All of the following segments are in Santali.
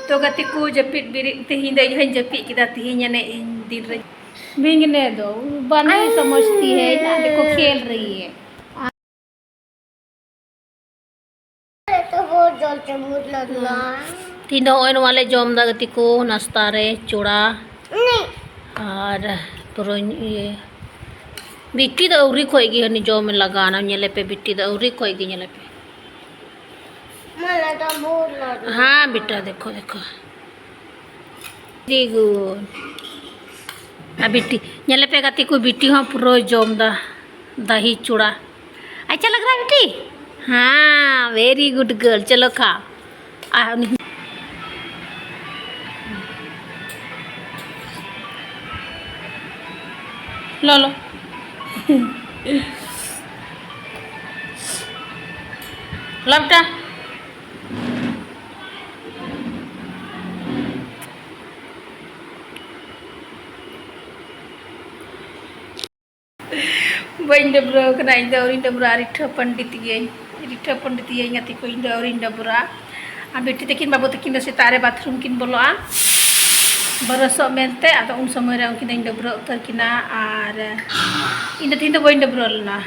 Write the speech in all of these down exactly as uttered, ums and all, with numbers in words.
ᱛᱚ ᱜᱟᱛᱮ ᱠᱚ, ᱡᱟᱹᱯᱤᱫ ᱵᱮᱨᱮᱫ ᱛᱮᱦᱮᱧ ᱫᱚ ᱤᱧ ᱦᱚᱸᱧ ᱡᱟᱹᱯᱤᱫ ᱠᱮᱫᱟ ᱛᱮᱦᱮᱧ ᱮᱱᱮᱡ ᱤᱧ ᱫᱤᱱ ᱨᱮ᱾ ᱵᱤᱝᱜᱱᱮ ᱫᱚ ᱵᱟᱱᱮ ᱥᱚᱢᱚᱥᱛᱤ ᱦᱮ ᱱᱟ ᱫᱮᱠᱷᱚ ᱠᱷᱮᱞ ᱨᱮᱦᱤ ᱦᱮ᱾ ᱛᱮᱦᱮᱧ ᱫᱚ ᱱᱚᱜᱼᱚᱭ ᱱᱚᱣᱟ ᱞᱮ ᱡᱚᱢ ᱮᱫᱟ ᱜᱟᱛᱮ ᱠᱚ, ᱱᱟᱥᱛᱟ ᱨᱮ ᱪᱚᱲᱟ ᱟᱨ ᱯᱩᱨᱟᱹᱧ ᱤᱭᱟᱹ ᱵᱤᱴᱤ ᱫᱚ ᱟᱹᱣᱨᱤ ᱠᱷᱚᱡ ᱜᱮ ᱦᱟᱹᱱᱤ ᱡᱚᱢ ᱮ ᱞᱟᱜᱟᱣ ᱮᱱᱟ᱾ ᱧᱮᱞᱮ ᱯᱮ, ᱵᱤᱴᱤ ᱫᱚ ᱟᱹᱣᱨᱤ ᱠᱷᱚᱡ ᱜᱮ, ᱧᱮᱞᱮ ᱯᱮ᱾ ᱦᱮᱸ ᱵᱮᱴᱟ, ᱫᱮᱠᱷᱚ, ᱫᱮᱠᱷᱚ᱾ Very good. ᱟᱨ ᱵᱤᱴᱤ, ᱧᱮᱞᱮ ᱯᱮ ᱜᱟᱛᱮ ᱠᱚ, ᱵᱤᱴᱤ ᱦᱚᱸ ᱯᱩᱨᱟᱹᱭ ᱡᱚᱢ ᱫᱟ ᱫᱟᱦᱤ ᱪᱩᱲᱟ᱾ ᱟᱪᱪᱷᱟ ᱞᱟᱜᱽ ᱨᱟᱦᱟ ᱦᱮ ᱵᱤᱴᱤ? ᱦᱮᱸ, very good girl. ᱪᱚᱞᱚ ᱠᱷᱟᱣ. ᱟᱨ ᱩᱱᱤ ᱞᱚᱞᱚ᱾ ᱞᱟᱯᱴᱟ᱾ ᱵᱟᱹᱧ ᱰᱟᱹᱵᱽᱨᱟᱹᱣ ᱠᱟᱱᱟ, ᱤᱧ ᱫᱚ ᱟᱹᱣᱨᱤᱧ ᱰᱟᱹᱵᱽᱨᱟᱹᱜᱼᱟ, ᱟᱹᱰᱤ ᱴᱷᱟᱹ ᱯᱚᱱᱰᱤᱛ ᱜᱤᱭᱟᱹᱧ, ᱟᱹᱰᱤ ᱴᱷᱟᱹ ᱯᱚᱱᱰᱤᱛ ᱜᱤᱭᱟᱹᱧ ᱜᱟᱛᱮ ᱠᱚ, ᱤᱧ ᱫᱚ ᱟᱹᱣᱨᱤᱧ ᱰᱟᱹᱵᱽᱨᱟᱹᱜᱼᱟ᱾ ᱟᱨ ᱵᱤᱴᱤ ᱛᱟᱹᱠᱤᱱ ᱵᱟᱹᱵᱩ ᱛᱟᱹᱠᱤᱱ ᱫᱚ ᱥᱮᱛᱟᱜ ᱨᱮ ᱵᱟᱛᱷᱨᱩᱢ ᱠᱤᱱ ᱵᱚᱞᱚᱜᱼᱟ, ᱵᱟᱹᱨᱟᱹᱥᱚᱜ ᱢᱮᱱᱛᱮ, ᱟᱫᱚ ᱩᱱ ᱥᱚᱢᱚᱭ ᱨᱮ ᱩᱱᱠᱤᱱ ᱫᱚᱧ ᱰᱟᱹᱵᱽᱨᱟᱹ ᱩᱛᱟᱹᱨ ᱠᱤᱱᱟ᱾ ᱟᱨ ᱤᱧ ᱫᱚ ᱛᱮᱦᱮᱧ ᱫᱚ ᱵᱟᱹᱧ ᱰᱟᱹᱵᱽᱨᱟᱹ ᱞᱮᱱᱟ,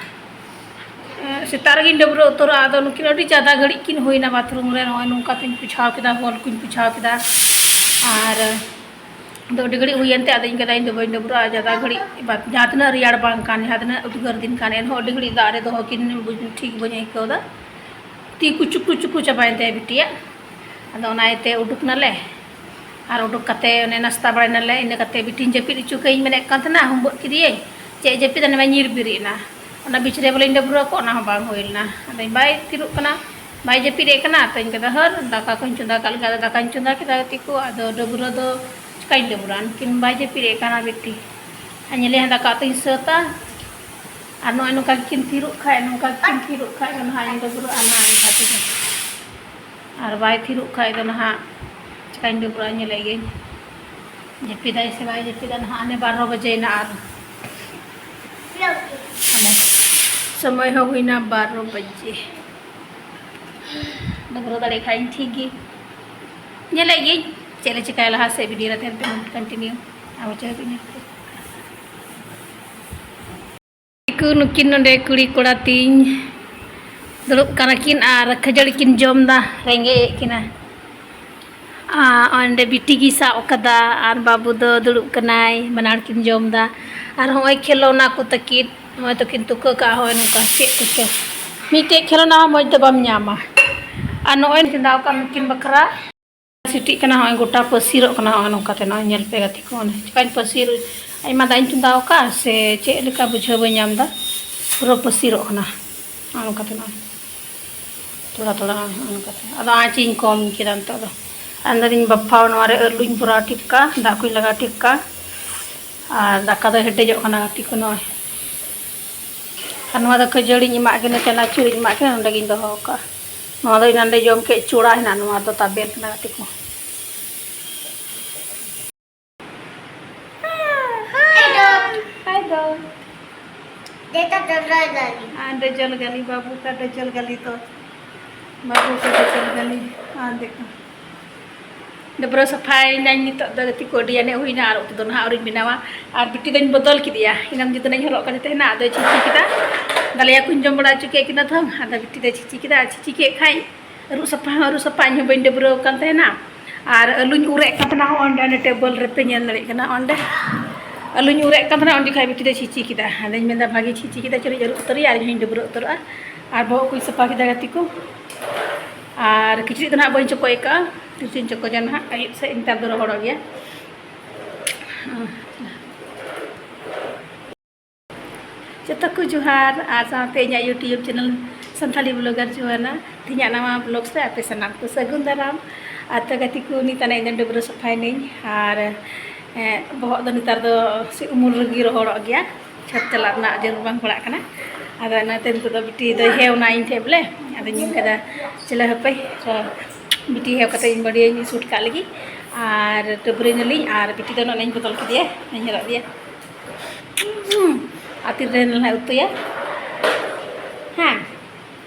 ᱥᱮᱛᱟᱜ ᱨᱮᱜᱤᱧ ᱰᱟᱹᱵᱽᱨᱟᱹ ᱩᱛᱟᱹᱨᱚᱜᱼᱟ᱾ ᱟᱫᱚ ᱱᱩᱠᱤᱱ ᱟᱹᱰᱤ ᱡᱟᱫᱟ ᱜᱷᱟᱹᱲᱤᱡ ᱠᱤᱱ ᱦᱩᱭᱱᱟ ᱵᱟᱛᱷᱨᱩᱢ ᱨᱮ, ᱱᱚᱜᱼᱚᱭ ᱱᱚᱝᱠᱟ ᱠᱤᱱ ᱯᱚᱪᱷᱟᱣ ᱠᱮᱫᱟ, ᱦᱚᱞ ᱠᱚᱧ ᱯᱚᱪᱷᱟᱣ ᱠᱮᱫᱟ᱾ ᱟᱨ ᱟᱫᱚ ᱟᱹᱰᱤ ᱜᱷᱟᱹᱲᱤᱡ ᱦᱩᱭᱮᱱ ᱛᱮ ᱟᱫᱚᱧ ᱢᱮᱱᱫᱟ ᱤᱧ ᱫᱚ ᱵᱟᱹᱧ ᱰᱟᱹᱵᱽᱨᱟᱹᱜᱼᱟ, ᱡᱟᱫᱟ ᱜᱷᱟᱹᱲᱤᱡ ᱵᱟᱫ, ᱡᱟᱦᱟᱸ ᱛᱤᱱᱟᱹᱜ ᱨᱮᱭᱟᱲ ᱵᱟᱝ ᱠᱟᱱ, ᱡᱟᱦᱟᱸ ᱛᱤᱱᱟᱹᱜ ᱩᱫᱽᱜᱟᱹᱨ ᱫᱤᱱ ᱠᱟᱱ, ᱮᱱᱦᱚᱸ ᱟᱹᱰᱤ ᱜᱷᱟᱹᱲᱤᱡ ᱫᱟᱜ ᱨᱮ ᱫᱚᱦᱚ ᱠᱤᱱ ᱵᱩᱡᱽ-, ᱴᱷᱤᱠ ᱵᱟᱹᱧ ᱟᱹᱭᱠᱟᱹᱣ ᱮᱫᱟ᱾ ᱛᱤ ᱠᱚ ᱪᱩᱠᱲᱩ ᱪᱩᱠᱲᱩ ᱪᱟᱵᱟᱭᱮᱱ ᱛᱟᱭᱟ ᱵᱤᱴᱤᱭᱟᱜ᱾ ᱟᱫᱚ ᱚᱱᱟ ᱤᱭᱟᱹᱛᱮ ᱩᱰᱩᱠ ᱱᱟᱞᱮ, ᱟᱨ ᱩᱰᱩᱠ ᱠᱟᱛᱮ ᱚᱱᱮ ᱱᱟᱥᱛᱟ ᱵᱟᱲᱟᱭ ᱱᱟᱞᱮ᱾ ᱤᱱᱟᱹ ᱠᱟᱛᱮ ᱵᱤᱴᱤᱧ ᱡᱟᱹᱯᱤᱫ ᱦᱚᱪᱚ ᱠᱟᱹᱧ ᱢᱮᱱᱮᱫ ᱠᱟᱱ ᱛᱟᱦᱮᱱᱟ, ᱦᱩᱢᱵᱟᱹᱫ ᱠᱮᱫᱮᱭᱟᱹᱧ, ᱪᱮᱫ ᱡᱟᱹᱯᱤᱫ ᱟᱹᱱᱤᱡ ᱢᱟ ᱧᱤᱨ ᱵᱮᱨᱮᱫ ᱮᱱᱟ᱾ ᱚᱱᱟ ᱵᱤᱪ ᱨᱮ ᱵᱚᱞᱮᱧ ᱰᱟᱹᱵᱽᱨᱟᱹ ᱠᱚᱜ, ᱚᱱᱟ ᱦᱚᱸ ᱵᱟᱝ ᱦᱩᱭ ᱞᱮᱱᱟ᱾ ᱟᱫᱚᱧ ᱵᱟᱭ ᱛᱷᱤᱨᱚᱜ ᱠᱟᱱᱟ, ᱵᱟᱭ ᱡᱟᱹᱯᱤᱫ ᱮᱫ ᱠᱟᱱᱟ᱾ ᱟᱫᱚᱧ ᱢᱮᱱᱫᱟ ᱦᱟᱹᱨ, ᱫᱟᱠᱟ ᱠᱚᱧ ᱪᱚᱸᱫᱟ ᱠᱟᱜ ᱞᱮᱜᱮ᱾ ᱟᱫᱚ ᱫᱟᱠᱟᱧ ᱪᱚᱸᱫᱟ ᱠᱮᱫᱟ ᱜᱟᱛᱮ ᱠᱚ, ᱟᱫᱚ ᱰᱟᱹᱵᱽᱨᱟᱹ ᱫᱚ ᱪᱤᱠᱟᱹᱧ ᱰᱟᱹᱵᱽᱨᱟᱹᱜᱼᱟ? ᱩᱱᱠᱤᱱ ᱵᱟᱭ ᱡᱟᱹᱯᱤᱫ ᱮᱫ ᱠᱟᱱᱟ ᱵᱤᱴᱤ᱾ ᱟᱨ ᱧᱮᱞᱮ ᱦᱟᱸᱜ ᱫᱟᱠᱟ ᱩᱛᱩᱧ ᱥᱟᱹᱛᱟ᱾ ᱟᱨ ᱱᱚᱜᱼᱚᱭ ᱱᱚᱝᱠᱟ ᱜᱮᱠᱤᱱ ᱛᱷᱤᱨᱚᱜ ᱠᱷᱟᱡ, ᱱᱚᱝᱠᱟ ᱜᱮᱠᱤᱱ ᱛᱷᱤᱨᱚᱜ ᱠᱷᱟᱡ ᱫᱚ ᱱᱟᱦᱟᱜ ᱤᱧ ᱰᱟᱹᱵᱽᱨᱟᱹᱜᱼᱟ ᱱᱟᱦᱟᱜ ᱚᱱᱠᱟ ᱛᱮᱜᱮ᱾ ᱟᱨ ᱵᱟᱭ ᱛᱷᱤᱨᱚᱜ ᱠᱷᱟᱡ ᱫᱚ ᱱᱟᱦᱟᱜ ᱪᱤᱠᱟᱹᱧ ᱰᱟᱹᱵᱽᱨᱟᱹᱜᱼᱟ? ᱧᱮᱞᱮᱫ ᱜᱤᱭᱟᱹᱧ ᱡᱟᱹᱯᱤᱫᱟᱭ ᱥᱮ ᱵᱟᱭ ᱡᱟᱹᱯᱤᱫᱟ ᱱᱟᱦᱟᱜ᱾ ᱦᱟᱱᱮ ᱵᱟᱨᱚ ᱵᱟᱡᱮᱭᱮᱱᱟ ᱟᱨ ᱥᱚᱢᱚᱭ ᱦᱚᱸ ᱦᱩᱭᱱᱟ ᱵᱟᱨᱚ ᱵᱟᱡᱮ᱾ ᱰᱟᱹᱵᱽᱨᱟᱹ ᱫᱟᱲᱮᱭᱟᱜ ᱠᱷᱟᱡ ᱤᱧ ᱴᱷᱤᱠ ᱜᱮ᱾ ᱧᱮᱞᱮᱫ ᱜᱤᱭᱟᱹᱧ ᱪᱮᱫ ᱞᱮ ᱪᱤᱠᱟᱹᱭᱟ, ᱞᱟᱦᱟ ᱥᱮᱫ ᱵᱷᱤᱰᱤᱭᱳ ᱨᱮ ᱛᱟᱦᱮᱱ ᱯᱮ, ᱠᱚᱱᱴᱤᱱᱤᱭᱩ᱾ ᱟᱨ ᱢᱩᱪᱟᱹᱫ ᱦᱟᱹᱵᱤᱡ ᱧᱮᱞ ᱯᱮ᱾ ᱱᱩᱠᱩ, ᱱᱩᱠᱤᱱ ᱱᱚᱰᱮ ᱠᱩᱲᱤ ᱠᱚᱲᱟ ᱛᱤᱧ ᱫᱩᱲᱩᱵ ᱠᱟᱱᱟ ᱠᱤᱱ ᱟᱨ ᱠᱷᱟᱹᱡᱟᱹᱲᱤ ᱠᱤᱱ ᱡᱚᱢ ᱮᱫᱟ, ᱨᱮᱸᱜᱮᱡ ᱮᱫ ᱠᱤᱱᱟ᱾ ᱟᱨ ᱚᱸᱰᱮ ᱵᱤᱴᱤ ᱜᱮ ᱥᱟᱵ ᱠᱟᱫᱟ ᱟᱨ ᱵᱟᱹᱵᱩ ᱫᱚ ᱫᱩᱲᱩᱵ ᱠᱟᱱᱟᱭ, ᱵᱟᱱᱟᱨ ᱠᱤᱱ ᱡᱚᱢ ᱮᱫᱟ᱾ ᱟᱨ ᱦᱚᱸᱜᱼᱚᱭ ᱠᱷᱮᱞᱳᱱᱟ ᱠᱚ ᱛᱟᱹᱠᱤᱱ, ᱱᱚᱜᱼᱚᱭ ᱛᱟᱹᱠᱤᱱ ᱛᱩᱠᱟᱹ ᱠᱟᱜᱼᱟ, ᱦᱚᱸᱜᱼᱚᱭ ᱱᱚᱝᱠᱟ ᱪᱮᱫ ᱠᱚᱪᱚ᱾ ᱢᱤᱫᱴᱮᱡ ᱠᱷᱮᱞᱳᱱᱟ ᱦᱚᱸ ᱢᱚᱡᱽ ᱫᱚ ᱵᱟᱢ ᱧᱟᱢᱟ᱾ ᱟᱨ ᱱᱚᱜᱼᱚᱭ ᱪᱚᱸᱫᱟ ᱟᱠᱟᱫ ᱱᱩᱠᱤᱱ ᱵᱟᱠᱷᱨᱟ ᱥᱤᱴᱤᱜ ᱠᱟᱱᱟ, ᱦᱚᱸᱜᱼᱚᱭ ᱜᱚᱴᱟ ᱯᱟᱹᱥᱤᱨᱚᱜ ᱠᱟᱱᱟ᱾ ᱦᱚᱸᱜᱼᱚᱭ ᱱᱚᱝᱠᱟᱛᱮ ᱱᱚᱜᱼᱚᱭ ᱧᱮᱞ ᱯᱮ ᱜᱟᱛᱮ ᱠᱚ, ᱚᱱᱮ ᱪᱤᱠᱟᱹᱧ ᱯᱟᱹᱥᱤᱨ, ᱟᱭᱢᱟ ᱫᱟᱜ ᱤᱧ ᱪᱚᱸᱫᱟ ᱟᱠᱟᱫᱼᱟ ᱥᱮ ᱪᱮᱫ ᱞᱮᱠᱟ ᱵᱩᱡᱷᱟᱹᱣ ᱵᱟᱹᱧ ᱧᱟᱢ ᱮᱫᱟ, ᱯᱩᱨᱟᱹ ᱯᱟᱹᱥᱤᱨᱚᱜ ᱠᱟᱱᱟ᱾ ᱦᱚᱸᱜᱼᱚᱭ ᱱᱚᱝᱠᱟᱛᱮ ᱱᱚᱜᱼᱚᱭ ᱛᱷᱚᱲᱟ ᱛᱷᱚᱲᱟ ᱦᱚᱸᱜᱼᱚᱭ ᱱᱚᱝᱠᱟᱛᱮ᱾ ᱟᱫᱚ ᱟᱸᱪ ᱤᱧ ᱠᱚᱢ ᱠᱮᱫᱟ ᱱᱤᱛᱚᱜ ᱫᱚ᱾ ᱟᱨ ᱫᱚᱧ ᱵᱟᱯᱷᱟᱣ, ᱱᱚᱣᱟ ᱨᱮ ᱟᱹᱞᱩᱧ ᱵᱷᱚᱨᱟᱣ ᱴᱷᱤᱠ ᱠᱟᱜᱼᱟ, ᱫᱟᱜ ᱠᱚᱧ ᱞᱟᱜᱟᱣ ᱴᱷᱤᱠ ᱠᱟᱜᱼᱟ᱾ ᱟᱨ ᱫᱟᱠᱟ ᱫᱚ ᱦᱮᱰᱮᱡᱚᱜ ᱠᱟᱱᱟ ᱜᱟᱛᱮ ᱠᱚ ᱱᱚᱜᱼᱚᱭ᱾ ᱟᱨ ᱱᱚᱣᱟ ᱫᱚ ᱠᱷᱟᱹᱡᱟᱹᱲᱤᱧ ᱮᱢᱟᱜ ᱠᱤᱱᱟ, ᱪᱟᱱᱟᱪᱩᱨᱤᱧ ᱮᱢᱟᱜ ᱠᱤᱱᱟ, ᱱᱚᱸᱰᱮ ᱜᱤᱧ ᱫᱚᱦᱚ ᱠᱟᱜᱼᱟ᱾ ᱱᱚᱣᱟ ᱫᱚ ᱮᱱᱟᱱ ᱨᱮ ᱡᱚᱢ ᱠᱮᱫ ᱪᱩᱲᱟ ᱦᱮᱱᱟᱜ, ᱱᱚᱣᱟ ᱫᱚ ᱛᱟᱵᱮᱱ ᱠᱟᱱᱟ ᱜᱟᱛᱮ ᱠᱚ᱾ Hi ᱫᱚ᱾ ᱫᱮᱛᱟ ᱫᱚᱞᱚᱭ ᱫᱟᱞᱤ᱾ ᱟᱨ ᱫᱚ ᱡᱚᱞ ᱜᱟᱞᱤ, ᱵᱟᱹᱵᱩ ᱠᱟ ᱫᱚ ᱡᱚᱞ ᱜᱟᱞᱤ ᱛᱚ᱾ ᱵᱟᱹᱵᱩ ᱠᱟ ᱫᱚ ᱡᱚᱞ ᱜᱟᱞᱤ᱾ ᱟᱨ ᱫᱮᱠᱷᱚ᱾ ᱰᱟᱹᱵᱽᱨᱟᱹ ᱥᱟᱯᱷᱟᱭᱮᱱᱟᱹᱧ ᱱᱤᱛᱚᱜ ᱫᱚ ᱜᱟᱛᱮ ᱠᱚ, ᱟᱹᱰᱤ ᱟᱱᱮ ᱦᱩᱭᱱᱟ ᱟᱨ ᱩᱛᱩ ᱫᱚ ᱱᱟᱦᱟᱜ ᱟᱹᱣᱨᱤᱧ ᱵᱮᱱᱟᱣᱟ᱾ ᱟᱨ ᱵᱤᱴᱤ ᱫᱚᱧ ᱵᱚᱫᱚᱞ ᱠᱮᱫᱮᱭᱟ, ᱮᱱᱟᱱ ᱡᱩᱫᱟᱹ ᱱᱟᱧ ᱦᱚᱨᱚᱜ ᱠᱟᱫᱮ ᱛᱟᱦᱮᱱᱟ, ᱟᱫᱚᱭ ᱪᱷᱤᱪᱤ ᱠᱮᱫᱟ᱾ ᱫᱟᱞᱮᱭᱟ ᱠᱚᱧ ᱡᱚᱢ ᱵᱟᱲᱟ ᱦᱚᱪᱚ ᱠᱮᱫ ᱠᱤᱱᱟ ᱛᱚ, ᱟᱫᱚ ᱵᱤᱴᱤ ᱫᱚᱭ ᱪᱷᱤᱪᱤ ᱠᱮᱫᱟ᱾ ᱟᱨ ᱪᱷᱤᱪᱤ ᱠᱮᱫ ᱠᱷᱟᱡ ᱟᱹᱨᱩᱵ ᱥᱟᱯᱷᱟ ᱦᱚᱸ ᱟᱹᱨᱩᱵ ᱥᱟᱯᱷᱟ, ᱤᱧ ᱦᱚᱸ ᱵᱟᱹᱧ ᱰᱟᱹᱵᱽᱨᱟᱹᱣ ᱟᱠᱟᱱ ᱛᱟᱦᱮᱱᱟ᱾ ᱟᱨ ᱟᱹᱞᱩᱧ ᱩᱨᱮᱫ ᱠᱟᱱ ᱛᱟᱦᱮᱱᱟ, ᱦᱚᱸ ᱚᱸᱰᱮ, ᱚᱸᱰᱮ ᱴᱮᱵᱚᱞ ᱨᱮᱯᱮ ᱧᱮᱞ ᱫᱟᱲᱮᱭᱟᱜ ᱠᱟᱱᱟ, ᱚᱸᱰᱮ ᱟᱹᱞᱩᱧ ᱩᱨᱮᱫ ᱠᱟᱱ ᱛᱟᱦᱮᱱᱟ, ᱩᱱ ᱡᱚᱠᱷᱟᱡ ᱵᱤᱴᱤ ᱫᱚᱭ ᱪᱷᱤᱪᱤ ᱠᱮᱫᱟ᱾ ᱟᱫᱚᱧ ᱢᱮᱱᱫᱟ, ᱵᱷᱟᱜᱮ ᱪᱷᱤᱪᱤ ᱠᱮᱫᱟ, ᱪᱚᱞᱚᱧ ᱟᱹᱨᱩᱵ ᱩᱛᱟᱹᱨᱮᱭᱟ ᱟᱨ ᱤᱧ ᱦᱚᱸᱧ ᱰᱟᱹᱵᱽᱨᱟᱹ ᱩᱛᱟᱹᱨᱚᱜᱼᱟ᱾ ᱟᱨ ᱵᱚᱦᱚᱜ ᱠᱚᱧ ᱥᱟᱯᱷᱟ ᱠᱮᱫᱟ ᱜᱟᱛᱮ ᱠᱚ᱾ ᱟᱨ ᱠᱤᱪᱨᱤᱡ ᱫᱚ ᱱᱟᱦᱟᱜ ᱵᱟᱹᱧ ᱪᱚᱠᱚᱡ ᱟᱠᱟᱫᱼᱟ, ᱛᱤᱥᱤᱧ ᱪᱚᱠᱚᱡᱟ ᱱᱟᱦᱟᱜ, ᱟᱹᱭᱩᱵ ᱥᱮᱫ ᱱᱮᱛᱟᱨ ᱫᱚ ᱨᱚᱦᱚᱲᱚᱜ ᱜᱮᱭᱟ᱾ ᱡᱚᱛᱚ ᱠᱚ ᱡᱚᱦᱟᱨ, ᱟᱨ ᱥᱟᱶᱛᱮ ᱤᱧᱟᱹᱜ YouTube channel ᱥᱟᱱᱛᱷᱟᱞᱤ blogger ᱡᱳᱦᱟᱱᱟ, ᱛᱮᱦᱮᱧᱟᱜ ᱱᱟᱣᱟ vlogs ᱨᱮ ᱟᱯᱮ ᱥᱟᱱᱟᱢ ᱠᱚ ᱥᱟᱹᱜᱩᱱ ᱫᱟᱨᱟᱢ᱾ ᱟᱨ ᱛᱚ ᱜᱟᱛᱮ ᱠᱚ, ᱱᱤᱛ ᱟᱱᱮ ᱤᱧ ᱫᱚ ᱰᱟᱹᱵᱽᱨᱟᱹ ᱥᱟᱯᱷᱟᱭᱮᱱᱟᱹᱧ, ᱟᱨ, ᱮᱸ, ᱵᱚᱦᱚᱜ ᱫᱚ ᱱᱮᱛᱟᱨ ᱫᱚ ᱥᱮ ᱩᱢᱩᱞ ᱨᱮᱜᱮ ᱨᱚᱦᱚᱲᱚᱜ ᱜᱮᱭᱟ, ᱪᱷᱟᱫᱽ ᱪᱟᱞᱟᱜ ᱨᱮᱱᱟᱜ ᱡᱟᱹᱨᱩᱲ ᱵᱟᱝ ᱯᱟᱲᱟᱜ ᱠᱟᱱᱟ᱾ ᱟᱫᱚ ᱚᱱᱟᱛᱮ ᱱᱤᱛᱚᱜ ᱫᱚ ᱵᱤᱴᱤ ᱫᱚᱭ ᱦᱮᱣ ᱮᱱᱟ ᱤᱧ ᱴᱷᱮᱡ ᱵᱚᱞᱮ, ᱟᱫᱚᱧ ᱢᱮᱱ ᱠᱮᱫᱟ, ᱪᱚᱞᱚ ᱦᱟᱯᱮ, ᱛᱚ ᱵᱤᱴᱤ ᱦᱮᱣ ᱠᱟᱛᱮ ᱤᱧ ᱵᱚᱰᱤᱧ ᱥᱩᱴ ᱠᱟᱜ ᱞᱮᱜᱮ, ᱟᱨ ᱰᱟᱹᱵᱽᱨᱟᱹᱭ ᱱᱟᱞᱤᱧ, ᱟᱨ ᱵᱤᱴᱤ ᱫᱚ ᱱᱚᱜᱼᱚᱭ ᱤᱧ ᱵᱚᱫᱚᱞ ᱠᱮᱫᱮᱭᱟ, ᱤᱧ ᱦᱚᱨᱚᱜ ᱟᱫᱮᱭᱟ᱾ ᱟᱨ ᱛᱤᱨᱮ ᱱᱟᱞᱮ ᱩᱛᱩᱭᱟ? ᱦᱮᱸ,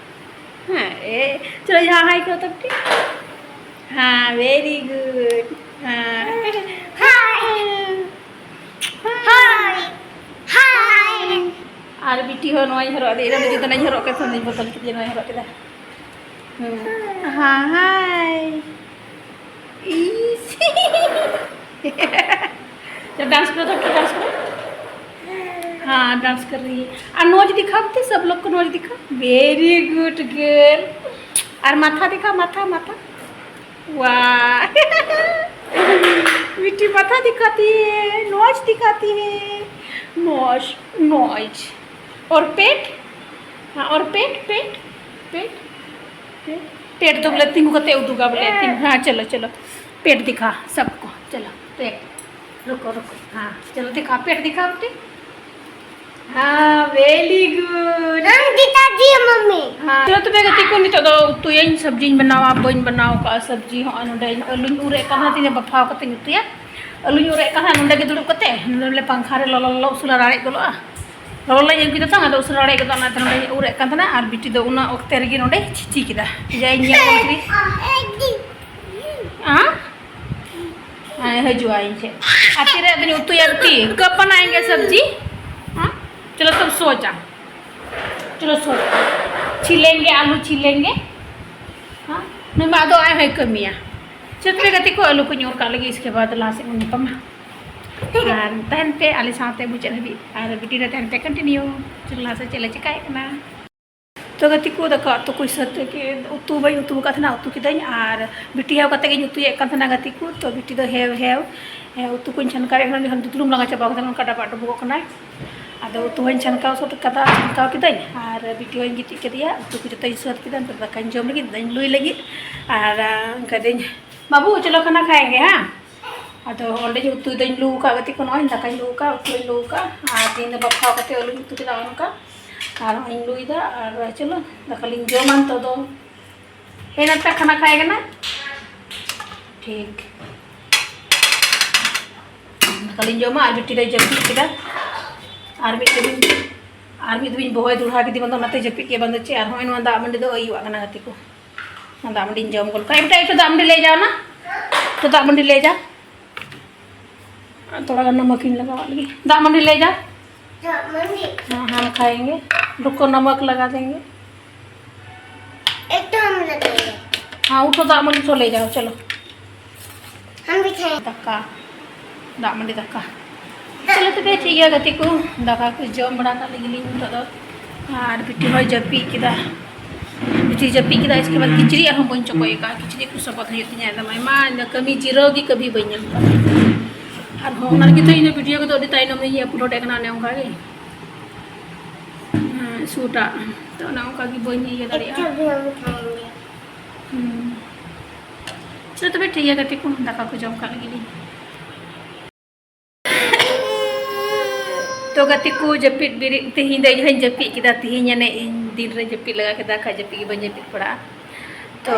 ᱦᱮᱸ, ᱮ, ᱪᱚᱞᱚ ᱡᱟᱦᱟᱸ ᱦᱟᱭ ᱠᱚ ᱛᱟᱯᱴᱤ᱾ ᱦᱮᱸ, very good. ᱦᱮᱸ. Hi. Hi. Hi. ᱟᱨ ᱵᱤᱴᱤ ᱦᱚᱸ ᱱᱚᱣᱟᱧ ᱦᱚᱨᱚᱜ ᱟᱫᱮᱭᱟ, ᱮᱱᱟᱱ ᱡᱩᱫᱤ ᱫᱚ ᱱᱟᱧ ᱦᱚᱨᱚᱜ ᱠᱮᱫ ᱛᱟᱦᱮᱸ, ᱱᱚᱣᱟᱧ ᱵᱚᱫᱚᱞ ᱠᱮᱫᱮᱭᱟ, ᱱᱚᱣᱟᱧ ᱦᱚᱨᱚᱜ ᱠᱮᱫᱟ. ᱦᱮᱸ. ᱦᱟᱭ. ᱤᱥ. डांस करो तो, डांस करो. हाँ, डांस कर रही है. और नोज दिखाओ तो, सब लोग को नोज दिखाओ. Very good girl. और माथा दिखाओ, माथा, माथा. वाह. बिट्टी माथा दिखाती है, नोज दिखाती है. Nose, nose. और पेट? हाँ, और पेट, पेट, पेट, पेट. पेट तो बोले तिंगू करते उदूगा बोले तिंगू. हाँ, चलो, चलो. पेट दिखा सबको. चलो, पेट. रुको, रुको. हाँ, चलो दिखा, पेट दिखा बेटी. हाँ, very good. हम दिखा दिए मम्मी. हाँ, ᱪᱚᱞᱚ ᱛᱚᱵᱮ ᱜᱟᱛᱮ ᱠᱚ, ᱱᱤᱛᱚᱜ ᱫᱚ ᱩᱛᱩᱭᱟᱹᱧ, ᱥᱚᱵᱽᱡᱤᱧ ᱵᱮᱱᱟᱣᱟ, ᱵᱟᱹᱧ ᱵᱮᱱᱟᱣ ᱠᱟᱜᱼᱟ ᱥᱚᱵᱽᱡᱤ. ᱦᱚᱸᱜᱼᱚᱭ ᱱᱚᱰᱮ ᱟᱹᱞᱩᱧ ᱩᱨᱮᱫ ᱠᱟᱱᱟ, ᱛᱤᱦᱤᱧ ᱫᱚ ᱵᱟᱯᱷᱟᱣ ᱠᱟᱛᱮᱧ ᱩᱛᱩᱭᱟ. ᱟᱹᱞᱩᱧ ᱩᱨᱮᱫ ᱠᱟᱱᱟ ᱱᱚᱰᱮ ᱜᱮ ᱫᱩᱲᱩᱵ ᱠᱟᱛᱮ, ᱱᱚᱰᱮ ᱵᱚᱞᱮ ᱯᱟᱝᱠᱷᱟ ᱨᱮ ᱞᱚᱞᱚ ᱞᱚᱞᱚ ᱩᱥᱩᱞ ᱨᱟᱲᱮᱡ ᱜᱚᱫᱚᱜᱼᱟ. ᱞᱚᱞᱚ ᱞᱟᱹᱧ ᱟᱹᱜᱩ ᱠᱮᱫᱟ ᱛᱚ, ᱟᱫᱚ ᱩᱥᱩᱞ ᱨᱟᱲᱮᱡ ᱜᱚᱫᱚᱜᱼᱟ, ᱚᱱᱟᱛᱮ ᱱᱚᱰᱮᱧ ᱩᱨᱮᱫ ᱠᱟᱱ ᱛᱟᱦᱮᱱᱟ. ᱟᱨ ᱵᱤᱴᱤ ᱫᱚ ᱚᱱᱟ ᱚᱠᱛᱮ ᱨᱮᱜᱮ ᱱᱚᱰᱮ ᱪᱷᱤᱪᱤ ᱠᱮᱫᱟ. ᱡᱟᱧ ᱧᱮᱞ ᱜᱚᱫ ᱠᱮᱫᱟ. ᱦᱮᱸ, ᱦᱤᱡᱩᱜᱼᱟ ᱤᱧ ᱴᱷᱮᱱ. ᱟᱨ ᱛᱤᱨᱮ ᱟᱫᱚᱧ ᱩᱛᱩᱭᱟ ᱵᱤᱴᱤ, ᱠᱟᱯ ᱵᱟᱱᱟᱭᱮᱸᱜᱮ ᱥᱚᱵᱽᱡᱤ. ᱦᱮᱸ, ᱪᱚᱞᱚ ᱛᱚᱵ ᱥᱳ ᱡᱟ. ᱪᱚᱞᱚ ᱥᱳ ᱡᱟ. ᱪᱷᱤᱞᱮᱸᱜᱮ, ᱟᱞᱩ ᱪᱷᱤᱞᱮᱸᱜᱮ. ᱦᱮᱸ, ᱱᱩᱭ ᱢᱟ ᱟᱫᱚ ᱟᱡ ᱦᱚᱸᱭ ᱠᱟᱹᱢᱤᱭᱟ. ᱪᱚᱞᱚ ᱛᱚᱵᱮ ᱜᱟᱛᱮ ᱠᱚ, ᱟᱹᱞᱩ ᱠᱚᱧ ᱩᱨ ᱠᱟᱜ ᱞᱮᱜᱮ, ᱤᱥᱠᱮ ᱵᱟᱫᱽ ᱞᱟᱦᱟ ᱥᱮᱫ ᱵᱚᱱ ᱧᱟᱯᱟᱢᱟ. ᱟᱨ ᱛᱟᱦᱮᱱ ᱯᱮ ᱟᱞᱮ ᱥᱟᱶᱛᱮ ᱢᱩᱪᱟᱹᱫ ᱦᱟᱹᱵᱤᱡ, ᱟᱨ ᱵᱤᱴᱤ ᱨᱮ ᱛᱟᱦᱮᱱ ᱯᱮ continue. ᱪᱚᱞᱚ ᱞᱟᱦᱟ ᱥᱮᱫ ᱪᱮᱫ ᱞᱮ ᱪᱮᱠᱟᱭᱮᱫ ᱠᱟᱱᱟ. ᱛᱚ ᱜᱟᱛᱮ ᱠᱚ, ᱫᱟᱠᱟ ᱩᱛᱩ ᱠᱚ ᱥᱟᱹᱛ ᱠᱮᱫ, ᱩᱛᱩ ᱵᱟᱹᱧ ᱩᱛᱩ ᱟᱠᱟᱫ ᱛᱟᱦᱮᱱᱟ, ᱩᱛᱩ ᱠᱤᱫᱟᱹᱧ᱾ ᱟᱨ ᱵᱤᱴᱤ ᱦᱮᱣ ᱠᱟᱛᱮ ᱜᱤᱧ ᱩᱛᱩᱭᱮᱫ ᱠᱟᱱ ᱛᱟᱦᱮᱱᱟ ᱜᱟᱛᱮ ᱠᱚ᱾ ᱛᱚ ᱵᱤᱴᱤ ᱫᱚ ᱦᱮᱣ ᱦᱮᱣ, ᱦᱮᱸ, ᱩᱛᱩ ᱠᱚᱧ ᱪᱷᱟᱱᱠᱟᱣᱮᱫ ᱠᱟᱱᱟ, ᱩᱱᱤ ᱦᱚᱸ ᱫᱩᱫᱽᱲᱩᱢ ᱞᱟᱸᱜᱟ ᱪᱟᱵᱟ ᱠᱟᱫᱟ, ᱱᱚᱝᱠᱟ ᱰᱟᱵᱟᱜ ᱰᱩᱵᱩᱜᱚᱜ ᱠᱟᱱᱟᱭ᱾ ᱟᱫᱚ ᱩᱛᱩ ᱦᱚᱸᱧ ᱪᱷᱟᱱᱠᱟᱣ ᱥᱟᱹᱛ ᱠᱟᱫᱟ, ᱪᱷᱟᱱᱠᱟᱣ ᱠᱤᱫᱟᱹᱧ᱾ ᱟᱨ ᱵᱤᱴᱤ ᱦᱚᱸᱧ ᱜᱤᱛᱤᱡ ᱠᱮᱫᱮᱭᱟ, ᱩᱛᱩ ᱠᱚ ᱡᱚᱛᱚᱧ ᱥᱟᱹᱛ ᱠᱮᱫᱟ᱾ ᱱᱤᱛᱚᱜ ᱫᱟᱠᱟᱧ ᱡᱚᱢ ᱞᱟᱹᱜᱤᱫ, ᱫᱟᱧ ᱞᱩᱭ ᱞᱟᱹᱜᱤᱫ᱾ ᱟᱨ, ᱟ, ᱚᱱᱠᱟ ᱫᱟᱹᱧ, ᱵᱟᱹᱵᱩ, ᱪᱚᱞᱚ ᱠᱷᱟᱱᱟ ᱠᱷᱟᱭᱮᱸᱜᱮ, ᱦᱮᱸ? ᱟᱫᱚ ᱚᱸᱰᱮᱧ ᱩᱛᱩᱭ ᱫᱟᱹᱧ ᱞᱩ ᱟᱠᱟᱫ ᱜᱟᱛᱮ ᱠᱚ, ᱱᱚᱜᱼᱚᱭ ᱫᱟᱠᱟᱧ ᱞᱩ ᱟᱠᱟᱫ, ᱩᱛᱩᱧ ᱞᱩ ᱟᱠᱟᱫ᱾ ᱟᱨ ᱛᱮᱦᱮᱧ ᱫᱚ ᱵᱟᱯᱷᱟᱣ ᱠᱟᱛᱮ ᱟᱹᱞᱩᱧ ᱩᱛᱩ ᱠᱮᱫᱟ, ᱱᱚᱜᱼᱚ ᱱᱚᱝᱠᱟ᱾ ᱟᱨ ᱦᱚᱸᱜᱼᱚᱭ ᱤᱧ ᱞᱩᱭᱫᱟ᱾ ᱟᱨ ᱪᱚᱞᱚ, ᱫᱟᱠᱟ ᱞᱤᱧ ᱡᱚᱢᱟ ᱱᱤᱛᱚᱜ ᱫᱚ᱾ ᱦᱮᱸ, ᱱᱟᱛᱮ ᱠᱷᱟᱱᱟ ᱠᱷᱟᱭᱮᱸᱜᱮ ᱱᱟ᱾ ᱴᱷᱤᱠ᱾ ᱫᱟᱠᱟ ᱞᱤᱧ ᱡᱚᱢᱟ ᱟᱨ ᱵᱤᱴᱤ ᱫᱚᱭ ᱡᱟᱹᱯᱤᱫ ᱠᱮᱫᱟ᱾ ᱟᱨ ᱢᱤᱫ ᱫᱚ ᱵᱤᱱ, ᱟᱨ ᱢᱤᱫ ᱫᱚ ᱵᱤᱱ ᱵᱚᱦᱚᱭ ᱫᱩᱲᱦᱟ ᱠᱮᱫᱮ, ᱵᱟᱝ ᱫᱚ ᱚᱱᱟᱛᱮ ᱡᱟᱹᱯᱤᱫ ᱠᱮᱫ, ᱵᱟᱝ ᱫᱚ ᱪᱮᱫ᱾ ᱟᱨ ᱦᱚᱸᱜᱼᱚᱭ ᱱᱚᱣᱟ ᱫᱟᱜ ᱢᱟᱹᱰᱤ ᱫᱚ ᱟᱹᱭᱩᱵᱟᱜ ᱠᱟᱱᱟ ᱜᱟᱛᱮ ᱠᱚ᱾ ᱫᱟᱜ ᱢᱟᱹᱰᱤᱧ ᱡᱚᱢ ᱜᱚᱫ ᱠᱟᱜᱼᱟ᱾ ᱮᱠᱴᱩ, ᱮᱠᱴᱩ ᱫᱟᱜ ᱢᱟᱹᱰᱤ ᱞᱟᱹᱭ ᱡᱟᱣ ᱱᱟ᱾ ᱛᱚ ᱫᱟᱜ ᱢᱟᱹᱰᱤ ᱞᱟᱹᱭ ᱡᱟᱣ᱾ ᱛᱷᱚᱲᱟ ᱜᱟᱱ ᱱᱟᱢᱟᱠ ᱤᱧ ᱞᱟᱜᱟᱣᱟᱜ ᱞᱟᱹᱜᱤᱫ᱾ ᱫᱟᱜ ᱢᱟᱹᱰᱤ ᱞᱟᱹᱭ ᱡᱟᱣ᱾ ᱫᱟᱜ ᱢᱟᱹᱰᱤ᱾ ᱦᱮᱸ, ᱦᱟᱢ ᱠᱷᱟᱭᱮᱸᱜᱮ᱾ ᱨᱩᱠᱳ, ᱱᱟᱢᱟᱠ ᱞᱟᱜᱟ ᱫᱮᱸᱜᱮ᱾ ᱮᱠᱴᱩ ᱦᱟᱢ ᱞᱟᱜᱟᱭᱮᱸᱜᱮ᱾ ᱦᱮᱸ, ᱩᱴᱷᱳ, ᱫᱟᱜ ᱢᱟᱹᱰᱤ ᱛᱷᱚ ᱞᱟᱹᱭ ᱡᱟᱣ, ᱪᱚᱞᱳ᱾ ᱦᱟᱢ ᱵᱷᱤ ᱠᱷᱟᱭᱮᱸᱜᱮ᱾ ᱫᱟᱠᱟ, ᱫᱟᱜ ᱢᱟᱹᱰᱤ ᱫᱟᱠᱟ᱾ ᱪᱚᱞᱚ ᱛᱚᱵᱮ ᱴᱷᱤᱠ ᱜᱮᱭᱟ ᱜᱟᱛᱮ ᱠᱚ, ᱫᱟᱠᱟ ᱠᱚ ᱡᱚᱢ ᱵᱟᱲᱟ ᱠᱟᱜ ᱞᱟᱹᱜᱤᱫ ᱞᱤᱧ ᱱᱤᱛᱚᱜ ᱫᱚ᱾ ᱟᱨ ᱵᱤᱴᱤ ᱦᱚᱸᱭ ᱡᱟᱹᱯᱤᱫ ᱠᱮᱫᱟ, ᱵᱤᱴᱤ ᱡᱟᱹᱯᱤᱫ ᱠᱮᱫᱟ᱾ ᱤᱥᱠᱮ ᱵᱟᱫ ᱠᱤᱪᱨᱤᱡ ᱟᱨᱦᱚᱸ ᱵᱟᱹᱧ ᱪᱚᱠᱚᱡ ᱟᱠᱟᱫᱼᱟ, ᱠᱤᱪᱨᱤᱡ ᱠᱚ ᱥᱚᱵᱚᱫ ᱦᱩᱭᱩᱜ ᱛᱤᱧᱟ᱾ ᱮᱠᱫᱚᱢ ᱟᱭᱢᱟ ᱤᱧ ᱫᱚ ᱠᱟᱹᱢᱤ ᱡᱤᱨᱟᱹᱣ ᱜᱮ ᱠᱟᱹᱢᱤ ᱵᱟᱹᱧ ᱧᱟᱢ ᱟᱠᱟᱫᱟ᱾ ᱟᱨᱦᱚᱸ ᱚᱱᱟ ᱞᱟᱹᱜᱤᱫ ᱛᱮ ᱤᱧ ᱫᱚ ᱵᱷᱤᱰᱤᱭᱳ ᱠᱚᱫᱚ ᱟᱹᱰᱤ ᱛᱟᱭᱱᱚᱢ ᱨᱤᱧ ᱟᱯᱞᱳᱰᱮᱫ ᱠᱟᱱᱟ, ᱚᱱᱮ ᱚᱱᱠᱟ ᱜᱮ᱾ ᱦᱮᱸ, ᱥᱩᱴᱟᱜ ᱛᱚ ᱚᱱᱮ ᱚᱱᱠᱟ ᱜᱮ ᱵᱟᱹᱧ ᱤᱭᱟᱹ ᱫᱟᱲᱮᱭᱟᱜᱼᱟ᱾ ᱦᱩᱸ᱾ ᱪᱚᱞᱚ ᱛᱚᱵᱮ ᱴᱷᱤᱠ ᱜᱮᱭᱟ ᱜᱟᱛᱮ ᱠᱚ, ᱫᱟᱠᱟ ᱠᱚ ᱡᱚᱢ ᱠᱟᱜ ᱞᱟᱹᱜᱤᱫ ᱞᱤᱧ᱾ ᱛᱚ ᱜᱟᱛᱮ ᱠᱚ, ᱡᱟᱹᱯᱤᱫ ᱵᱮᱨᱮᱫ ᱛᱮᱦᱮᱧ ᱫᱚ ᱤᱧ ᱦᱚᱸᱧ ᱡᱟᱹᱯᱤᱫ ᱠᱮᱫᱟ᱾ ᱛᱮᱦᱮᱧ ᱮᱱᱮᱡ ᱤᱧ ᱫᱤᱱ ᱨᱮ ᱡᱟᱹᱯᱤᱫ ᱞᱟᱜᱟ ᱠᱮᱫᱟ, ᱠᱷᱟᱡ ᱡᱟᱹᱯᱤᱫ ᱜᱮ ᱵᱟᱹᱧ ᱡᱟᱹᱯᱤᱫ ᱯᱟᱲᱟᱜᱼᱟ᱾ ᱛᱚ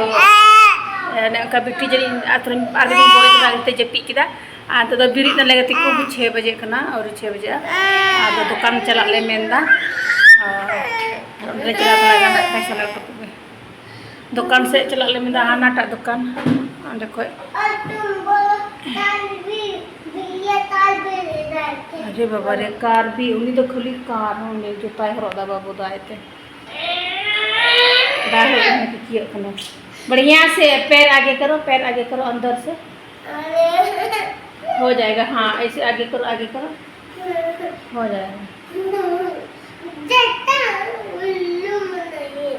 ᱚᱱᱮ ᱚᱱᱠᱟ ᱵᱤᱴᱤ ᱡᱟᱹᱱᱤᱡ ᱟᱨ ᱛᱷᱚᱲᱟᱧ, ᱟᱨ ᱠᱟᱹᱴᱤᱡ ᱤᱧ ᱵᱚᱭ ᱠᱮᱫᱟ, ᱚᱱᱟᱛᱮ ᱡᱟᱹᱯᱤᱫ ᱠᱮᱫᱟ᱾ ᱟᱨ ᱱᱤᱛᱚᱜ ᱫᱚ ᱵᱮᱨᱮᱫ ᱱᱟᱞᱮ ᱜᱟᱛᱮ ᱠᱚ, ᱪᱷᱚᱭ ᱵᱟᱡᱮ ᱠᱟᱱᱟ, ᱟᱹᱣᱨᱤ ᱪᱷᱚᱭ ᱵᱟᱡᱮᱜᱼᱟ᱾ ᱟᱫᱚ ᱫᱚᱠᱟᱱ ᱪᱟᱞᱟᱜ ᱞᱮ ᱢᱮᱱᱫᱟ᱾ ᱟᱨ ᱚᱸᱰᱮ ᱞᱮ ᱪᱟᱞᱟᱣ ᱛᱷᱚᱲᱟ ᱜᱟᱱ ᱯᱚᱭᱥᱟ ᱞᱮ ᱩᱰᱩᱠ ᱠᱚᱜᱮ᱾ ᱫᱚᱠᱟᱱ ᱥᱮᱫ ᱪᱟᱞᱟᱜ ᱞᱮ ᱢᱮᱱᱫᱟ, ᱦᱟᱱᱟᱴᱟᱜ ᱫᱚᱠᱟᱱ, ᱚᱸᱰᱮ ᱠᱷᱚᱡ᱾ ᱟᱨᱮ ᱵᱟᱵᱟ ᱨᱮ, ᱠᱟᱨᱵᱤ, ᱩᱱᱤ ᱫᱚ ᱠᱷᱟᱹᱞᱤ ᱠᱟᱨ ᱦᱚᱸ ᱞᱟᱹᱭ ᱡᱩᱛᱟᱭ ᱦᱚᱨᱚᱜ ᱫᱟ ᱵᱟᱹᱵᱩ ᱫᱚ ᱟᱡᱛᱮ᱾ ᱵᱟᱭ ᱦᱚᱨᱚᱜ ᱠᱟᱱᱟ, ᱠᱤᱠᱤᱭᱟᱹᱜ ᱠᱟᱱᱟ᱾ बढ़िया से पैर आगे करो, पैर आगे करो अंदर से। हो जाएगा, हाँ, ऐसे आगे करो, आगे करो। हो जाएगा। जैसा उल्लू में नहीं,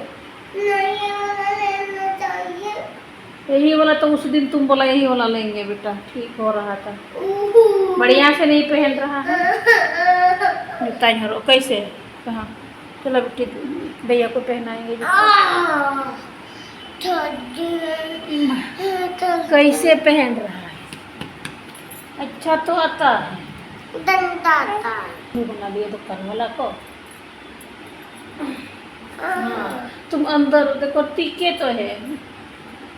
नहीं वाला लेना चाहिए। यही वाला तो उस दिन तुम बोला, यही वाला लेंगे बेटा, ठीक हो रहा था। बढ़िया से नहीं पहन रहा है। जूता ही हरो, कैसे? कहाँ? चलो बेटी, भैया को पहनाएंगे जूता। कैसे पहन रहा है? अच्छा तो आता है। गंदा आता है। मुंह बना दिया दुकान वाला को। हाँ, तुम अंदर देखो, टीके तो है।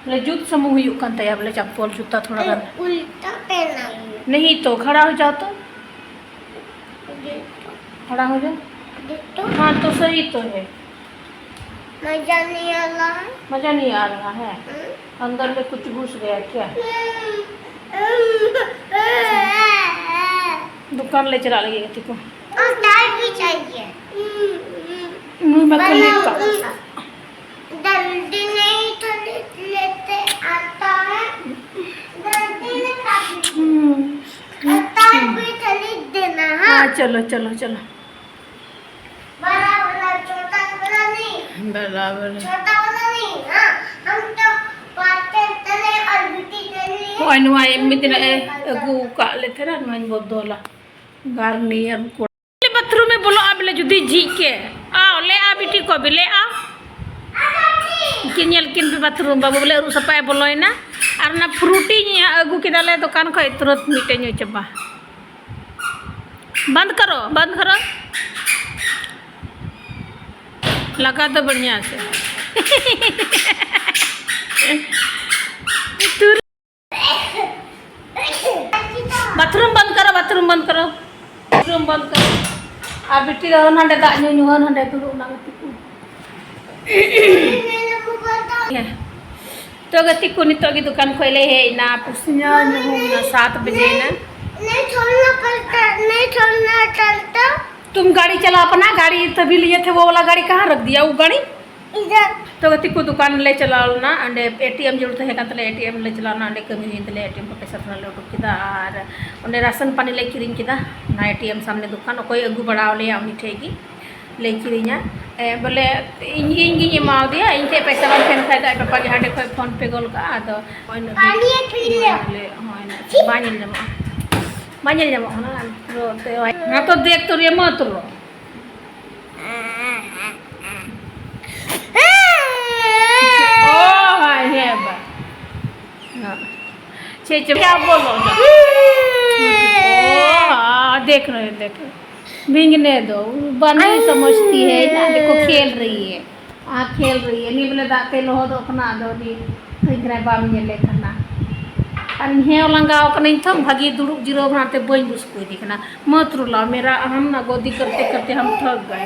बोले जूत समूह हुई कान तया, बोले चप्पल जूता थोड़ा गान। उल्टा पहना है। नहीं तो खड़ा हो जाओ तो। खड़ा हो जाओ। हाँ, तो सही तो है। मजा नहीं आ रहा है। मजा नहीं आ रहा है। हम्म। अंदर में कुछ घुस गया क्या? हम्म। दुकान ले चला लगे थी को। और दाल भी चाहिए। हम्म। मुंह में बड़ा कली का। वाला। जल्दी नहीं, थोड़ी लेते आता है। जल्दी नहीं खाती। हम्म। और दाल भी थोड़ी देना, हाँ? हाँ, चलो, चलो, चलो। बड़ा वाला, छोटा वाला नहीं। बड़ा वाला। छोटा वाला नहीं, हाँ। हम तो पाते तले और बिटी के लिए। ᱦᱚᱸᱜᱼᱚᱭ ᱱᱚᱣᱟ ᱮᱢᱱᱤ ᱛᱮᱱᱟᱜ ᱮ ᱟᱹᱜᱩ ᱟᱠᱟᱫ ᱞᱮ ᱛᱟᱦᱮᱱᱟ, ᱱᱚᱣᱟᱧ ᱵᱚᱫᱚᱞᱟ᱾ ᱜᱟᱨᱱᱤᱭᱟᱨ ᱠᱚ᱾ ᱵᱟᱛᱷᱨᱩᱢ ᱮ ᱵᱚᱞᱚᱜᱼᱟ ᱵᱚᱞᱮ ᱡᱩᱫᱤ ᱡᱷᱤᱡ ᱠᱮ᱾ ᱟ, ᱚᱞᱮᱜᱼᱟ ᱵᱤᱴᱤ ᱠᱚ ᱵᱤᱞᱮᱜᱼᱟ᱾ ᱠᱤᱱ ᱧᱮᱞ ᱠᱤᱱ ᱯᱮ ᱵᱟᱛᱷᱨᱩᱢ, ᱵᱟᱹᱵᱩ ᱵᱚᱞᱮ ᱟᱹᱨᱩᱵ ᱥᱟᱯᱷᱟᱭ ᱵᱚᱞᱚᱭᱮᱱᱟ᱾ ᱟᱨ ᱚᱱᱟ ᱯᱷᱨᱩᱴᱤ ᱟᱹᱜᱩ ᱠᱮᱫᱟᱞᱮ ᱫᱚᱠᱟᱱ ᱠᱷᱚᱡ, ᱛᱩᱨᱟᱹᱛ ᱢᱤᱫᱴᱮᱡ ᱧᱩ ᱪᱟᱵᱟ᱾ बंद करो, बंद करो। लगा दो बढ़िया से। बाथरूम बंद करो, बाथरूम बंद करो, बाथरूम बंद करो। ᱟᱨ ᱵᱤᱴᱤ ᱫᱚ ᱦᱟᱸᱰᱮ ᱫᱟᱜ ᱧᱩ ᱧᱩ ᱦᱟᱸᱰᱮ ᱫᱩᱲᱩᱵ ᱮᱱᱟ ᱜᱟᱛᱮ ᱠᱚ᱾ ᱛᱚ ᱜᱟᱛᱮ ᱠᱚ, ᱱᱤᱛᱚᱜ ᱜᱮ ᱫᱚᱠᱟᱱ ᱠᱷᱚᱡ ᱞᱮ ᱦᱮᱡ ᱮᱱᱟ, ᱯᱩᱥᱧᱟ ᱧᱩᱦᱩᱢ ᱮᱱᱟ, ᱥᱟᱛ ᱵᱟᱡᱮ ᱮᱱᱟ। नहीं छोड़ना पड़ता, नहीं छोड़ना चलता। तुम गाड़ी चला अपना, गाड़ी तभी लिए थे, वो वाला गाड़ी कहाँ रख दिया, वो गाड़ी? ᱛᱚ ᱜᱟᱛᱮ ᱠᱚ, ᱫᱚᱠᱟᱱ ᱞᱮ ᱪᱟᱞᱟᱣ ᱞᱮᱱᱟ, ᱚᱸᱰᱮ ᱮ ᱴᱤ ᱮᱢ ᱡᱟᱹᱨᱩᱲ ᱛᱟᱦᱮᱸ ᱠᱟᱱ ᱛᱟᱞᱮᱭᱟ, ᱮ ᱴᱤ ᱮᱢ ᱞᱮ ᱪᱟᱞᱟᱣ ᱞᱮᱱᱟ, ᱚᱸᱰᱮ ᱠᱟᱹᱢᱤ ᱦᱩᱭᱮᱱ ᱛᱟᱞᱮᱭᱟ, ᱮ ᱴᱤ ᱮᱢ ᱠᱷᱚᱱ ᱯᱚᱭᱥᱟ ᱛᱷᱚᱲᱟ ᱞᱮ ᱩᱰᱩᱠ ᱠᱮᱫᱟ ᱟᱨ ᱚᱸᱰᱮ ᱨᱟᱥᱚᱱ ᱯᱟᱱᱤ ᱞᱮ ᱠᱤᱨᱤᱧ ᱠᱮᱫᱟ, ᱚᱱᱟ ᱮ ᱴᱤ ᱮᱢ ᱥᱟᱢᱱᱮ ᱫᱚᱠᱟᱱ, ᱚᱠᱚᱭ ᱟᱹᱜᱩ ᱵᱟᱲᱟ ᱟᱞᱮᱭᱟ ᱩᱱᱤ ᱴᱷᱮᱡ ᱜᱮ ᱞᱮ ᱠᱤᱨᱤᱧᱟ᱾ ᱮ, ᱵᱚᱞᱮ ᱤᱧ, ᱤᱧ ᱜᱤᱧ ᱮᱢᱟᱣᱟᱫᱮᱭᱟ, ᱤᱧ ᱴᱷᱮᱡ ᱯᱚᱭᱥᱟ ᱵᱟᱝ ᱛᱟᱦᱮᱱ ᱠᱷᱟᱡ ᱫᱚ ᱟᱡ ᱯᱟᱯᱟ ᱜᱮ ᱦᱟᱸᱰᱮ ᱠᱷᱚᱡ ᱯᱷᱳᱱ ᱯᱮ ᱜᱚᱞ ᱠᱟᱜᱼᱟ, ᱟᱫᱚ ᱱᱚᱜᱼᱚᱭ ᱱᱩᱱᱟᱹᱜ ᱯᱟᱱᱤ ᱯᱤ ᱞᱮ᱾ ᱵᱚᱞᱮ, ᱦᱳᱭ, ᱵᱟᱝ ᱧᱮᱞ ᱧᱟᱢᱚᱜᱼᱟ, ᱵᱟᱝ ᱧᱮᱞ ᱧᱟᱢᱚᱜ ᱠᱟᱱᱟ᱾ ᱦᱟᱛᱚ ᱫᱮᱠ ᱛᱚ ᱨᱮ ᱢᱟ ᱛᱚ᱾ ओ हाय है बा। हाँ। छे छे क्या बोलो? ओ, हाँ, देख रहे हैं, देख रहे हैं। भींगने दो, बनी समझती है ना, देखो खेल रही है। हाँ, खेल रही है। नी बोले दाते लोहो दो अपना दो नी। तो इतना बाम ये लेकर ना। ᱟᱨ ᱤᱧ ᱦᱮᱸ ᱞᱟᱸᱜᱟᱣ ᱠᱟᱹᱱᱟᱹᱧ ᱛᱚ, ᱵᱷᱟᱜᱮ ᱫᱩᱲᱩᱵ ᱡᱤᱨᱟᱹᱣ ᱠᱟᱱᱟ, ᱚᱱᱟᱛᱮ ᱵᱟᱹᱧ ᱵᱩᱥᱠᱩᱭᱮᱫᱮ ᱠᱟᱱᱟ᱾ मत रुलाओ, मेरा, हम ना गोदी करते करते हम थक गए।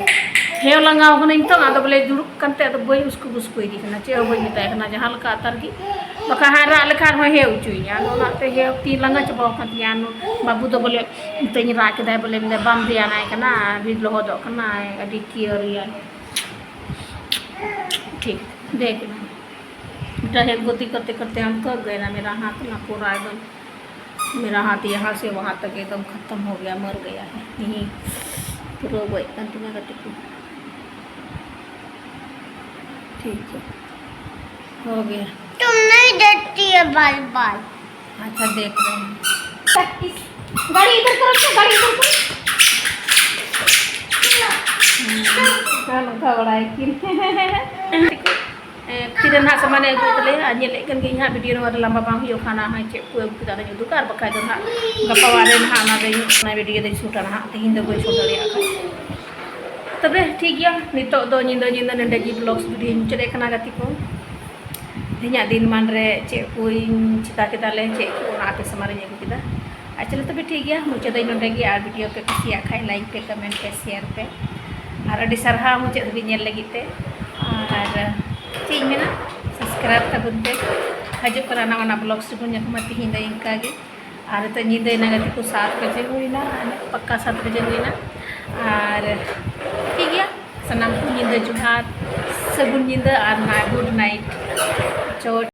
ᱦᱮᱣ ᱞᱟᱸᱜᱟᱣ ᱠᱟᱹᱱᱟᱹᱧ ᱛᱚ, ᱟᱫᱚ ᱵᱚᱞᱮ ᱫᱩᱲᱩᱵ ᱠᱟᱱᱛᱮ ᱟᱫᱚ ᱵᱟᱹᱧ ᱩᱥᱠᱩ ᱵᱩᱥᱠᱩᱭᱮᱫᱮ ᱠᱟᱱᱟ, ᱪᱮᱫ ᱦᱚᱸ ᱵᱟᱹᱧ ᱢᱮᱛᱟᱭ ᱠᱟᱱᱟ, ᱡᱟᱦᱟᱸ ᱞᱮᱠᱟ ᱟᱛᱟᱨ ᱜᱮ᱾ ᱵᱟᱠᱷᱟᱱ ᱦᱟᱭ ᱨᱟᱜ ᱞᱮᱠᱷᱟᱱ ᱦᱚᱸᱭ ᱦᱮᱣ ᱦᱚᱪᱚᱭᱤᱧᱟ᱾ ᱟᱫᱚ ᱚᱱᱟᱛᱮ ᱦᱮᱣ ᱛᱤ ᱞᱟᱸᱜᱟ ᱪᱟᱵᱟᱣ ᱟᱠᱟᱱ ᱛᱤᱧᱟ᱾ ᱟᱨ ᱵᱟᱹᱵᱩ ᱫᱚ ᱵᱚᱞᱮ ᱱᱤᱛᱚᱜ ᱤᱧ ᱨᱟᱜ ᱠᱮᱫᱟᱭ, ᱵᱚᱞᱮ ᱢᱮᱱᱫᱟ, "ᱵᱟᱢ ᱫᱷᱮᱭᱟᱱᱟᱭ ᱠᱟᱱᱟ, ᱟᱹᱰᱤ ᱞᱚᱦᱚᱫᱚᱜ ᱠᱟᱱᱟᱭ, ᱟᱹᱰᱤ ᱠᱤᱭᱟᱹᱨᱤᱭᱟᱭ᱾" ᱴᱷᱤᱠ, ᱫᱮᱠᱷ ᱞᱮᱢ᱾ ᱡᱟᱭ ᱦᱳᱠ, ᱜᱚᱛᱤ ᱠᱚᱨᱛᱮ ᱠᱚᱨᱛᱮ ᱦᱟᱢ ᱛᱷᱚᱠ ᱜᱮ ᱱᱟ, ᱢᱮᱨᱟ ᱦᱟᱛ ᱱᱟ ᱯᱩᱨᱟ ᱮᱠᱫᱚᱢ, ᱢᱮᱨᱟ ᱦᱟᱛ ᱭᱟᱦᱟᱸ ᱥᱮ ᱣᱟᱦᱟᱸ ᱛᱚᱠ ᱮᱠᱫᱚᱢ ᱠᱷᱟᱛᱚᱢ ᱦᱳ ᱜᱮᱭᱟ, ᱢᱚᱨ ᱜᱮᱭᱟ ᱦᱮ᱾ ᱱᱤᱦᱤ ᱯᱩᱨᱟᱹ ᱜᱚᱡ ᱠᱟᱱ ᱛᱤᱧᱟ ᱜᱟᱛᱮ ᱠᱚ᱾ ᱴᱷᱤᱠ ᱦᱮ, ᱦᱳ ᱜᱮᱭᱟ᱾ तुम नहीं देखती है बार बार। अच्छा, देख रहे हैं। गाड़ी इधर करो तो, गाड़ी इधर करो। ᱦᱩᱸ, ᱱᱚᱝᱠᱟ ᱵᱟᱲᱟᱭ ᱠᱤᱱ᱾ ᱛᱤᱨᱮ ᱱᱟᱦᱟᱜ ᱥᱟᱢᱟᱱᱮ ᱟᱹᱜᱩ ᱛᱟᱞᱮᱭᱟ, ᱟᱨ ᱧᱮᱞᱮᱫ ᱠᱟᱱ ᱜᱮ ᱱᱟᱦᱟᱜ, ᱵᱷᱤᱰᱤᱭᱳ ᱱᱚᱣᱟ ᱨᱮ ᱞᱟᱢᱵᱟ ᱵᱟᱝ ᱦᱩᱭᱩᱜ ᱠᱷᱟᱱ ᱱᱟᱦᱟᱜ ᱪᱮᱫ ᱠᱚ ᱟᱹᱜᱩ ᱠᱮᱫᱟ ᱚᱱᱟᱧ ᱩᱫᱩᱜᱟ, ᱟᱨ ᱵᱟᱠᱷᱟᱡ ᱫᱚ ᱱᱟᱦᱟᱜ ᱜᱟᱯᱟ ᱚᱲᱟᱜ ᱨᱮ ᱱᱟᱦᱟᱜ ᱚᱱᱟ ᱫᱚᱧ, ᱚᱱᱟ ᱵᱷᱤᱰᱤᱭᱳ ᱫᱚᱧ ᱥᱩᱴᱟ ᱱᱟᱦᱟᱜ, ᱛᱮᱦᱮᱧ ᱫᱚ ᱵᱟᱹᱧ ᱥᱩᱴ ᱫᱟᱲᱮᱭᱟᱜ ᱠᱟᱱᱟ᱾ ᱛᱚᱵᱮ ᱴᱷᱤᱠ ᱜᱮᱭᱟ, ᱱᱤᱛᱚᱜ ᱫᱚ ᱧᱤᱫᱟᱹ ᱧᱤᱫᱟᱹ ᱱᱚᱰᱮ ᱜᱮ ᱵᱞᱚᱜᱥ ᱵᱷᱤᱰᱤᱭᱳᱧ ᱢᱩᱪᱟᱹᱫ ᱮᱫ ᱠᱟᱱᱟ ᱜᱟᱛᱮ ᱠᱚ᱾ ᱛᱮᱦᱮᱧᱟᱜ ᱫᱤᱱ ᱢᱟᱱ ᱨᱮ ᱪᱮᱫ ᱠᱚᱧ ᱪᱤᱠᱟ ᱠᱮᱫᱟ ᱞᱮ, ᱪᱮᱫ ᱠᱚ ᱚᱱᱟ ᱟᱯᱮ ᱥᱟᱢᱟᱝ ᱨᱤᱧ ᱟᱹᱜᱩ ᱠᱮᱫᱟ᱾ ᱟᱨ ᱪᱚᱞᱚ ᱛᱚᱵᱮ ᱴᱷᱤᱠ ᱜᱮᱭᱟ, ᱢᱩᱪᱟᱹᱫᱟᱹᱧ ᱱᱚᱰᱮ ᱜᱮ᱾ ᱟᱨ ᱵᱷᱤᱰᱤᱭᱳ ᱯᱮ ᱠᱩᱥᱤᱭᱟᱜ ᱠᱷᱟᱡ ᱞᱟᱭᱤᱠ ᱯᱮ, ᱠᱚᱢᱮᱱᱴ ᱯᱮ, ᱥᱮᱭᱟᱨ ᱯᱮ᱾ ᱟᱨ ᱟᱹᱰᱤ ᱥᱟᱨᱦᱟᱣ ᱢᱩᱪᱟᱹᱫ ᱫᱷᱟᱹᱵᱤᱡ ᱧᱮᱞ ᱞᱟᱹᱜᱤᱫ ᱛᱮ᱾ ᱟᱨ ᱪᱮᱫ ᱤᱧ ᱢᱮᱱᱟ, ᱥᱟᱵᱥᱠᱨᱟᱭᱤᱵᱽ ᱛᱟᱵᱚᱱ ᱯᱮ᱾ ᱦᱤᱡᱩᱜ ᱠᱟᱱᱟ ᱱᱟᱣᱟ ᱱᱟᱣᱟ ᱵᱞᱚᱜᱥ ᱨᱮᱵᱚᱱ ᱧᱟᱯᱟᱢᱟ᱾ ᱛᱮᱦᱮᱧ ᱫᱚ ᱤᱱᱠᱟ ᱜᱮ᱾ ᱟᱨ ᱱᱤᱛᱚᱜ ᱧᱤᱫᱟᱹᱭᱮᱱᱟ ᱜᱟᱛᱮ ᱠᱚ, ᱥᱟᱛ ᱵᱟᱡᱮ ᱦᱩᱭᱱᱟ, ᱯᱟᱠᱟ ᱥᱟᱛ ᱵᱟᱡᱮ ᱦᱩᱭᱱᱟ᱾ ᱟᱨ ᱴᱷᱤᱠ ᱜᱮᱭᱟ, ᱥᱟᱱᱟᱢ ᱠᱚ ᱧᱤᱫᱟᱹ ᱡᱚᱦᱟᱨ, ᱥᱟᱹᱜᱩᱱ ᱧᱤᱫᱟᱹ ᱟᱨ ᱱᱟ-, ᱜᱩᱰ ᱱᱟᱭᱤᱴ᱾ ᱪᱚᱴ᱾